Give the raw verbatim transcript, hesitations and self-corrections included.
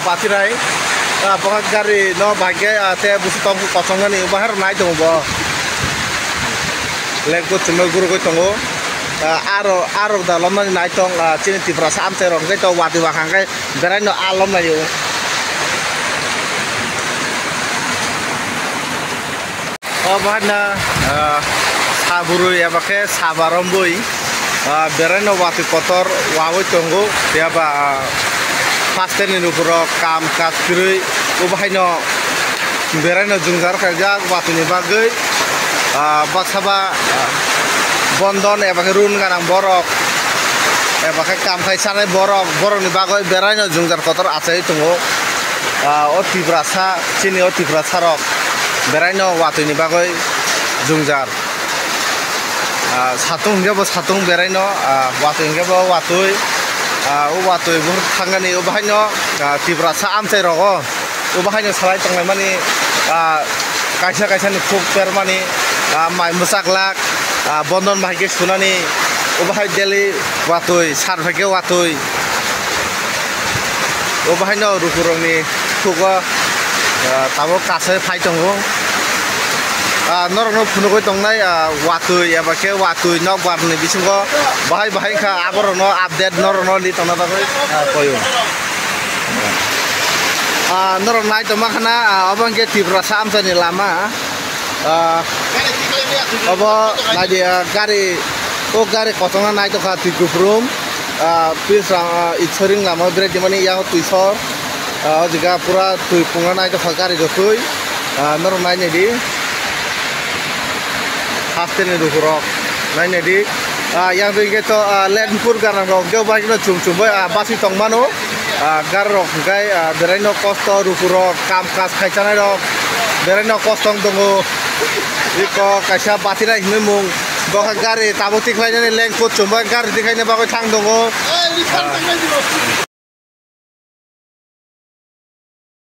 Patirai, ah, bo gari no bahai khe, ah, te busu tong kosong nani bahai rok nai tongo bo. Lengkut chumui gurugui tongo. Ah, aro, arok da lomnani nai tong, ah, chini Tiprasa amchai rok hwnkhe to watwi waha hwnkhe berai no a lomnai o. O bahai no, ah, sa bwrwi eba khe sa barom bwi, ah, berai no watwi kotor wawi tongo, phiya ba, ah, pastor ni nukhurok kam kaj kwrwi, o bahai no berai no jwngjal khaijak watwi ni bagwi, ah, baksa ba, ah, bondon eba khe run gwnang borok, eba khe kam khai chanai borok, borok ni bagwi berai no jwngjal kotor achai tongo. Ah, o Tiprasa, chini o Tiprasa rok berai no watwi ni bagwi jwngjal. Ah, satung hwnkhe bo satung berai no, ah, watwi hwnkhe bo watwi, ah, o watwi buphuru thangani o bahai no, ah, Tiprasa amchai rogo o bahai no salai tonglaimani, ah, kaisa kaisa ni khuk permani, ah, mai mwchak lak, ah, bondon bahai khe sunani o bahai daily watwi sar phaikhe watwi. O bahai no rukurok ni thugo, ah, tabuk kasai phai tongo. Ah, norok no phunugwi tongnai, ah, watwi eba khe watwi nokbar ni bisingo bahai bahai kha aborok no update norok no li tongna bagwi, ah, koyo. Ah, norok nai tongma khana, ah, obo hwnkhe Tiprasa amchai ni lama. Ah, obo naidi, ah, gari, o gari kotorma naitokha twi kuprum, ah, pis, ah, Itsoring lama o berai dimani yang twi sor, ah, o jaga pura twi pungna naitokha gari rw twi, ah, norok nai naidi. Haste ni rukurok nai naidi. Ah, yang twi hwnkhe to, ah, Lenpur ganang rok hwnkhe o bai no chum chum bai, ah, baswi tong mano. Ah, gari rok hwnkhe, ah, berai no kosto rukurok kam kaj khai chanai rok berai no kosto wng tongo. Iko kaisa Batirai hinwi mung, bo khe gari tabuk tikhlai nani lengkut chumbai gari tikhlai ni bagwi thang tongo.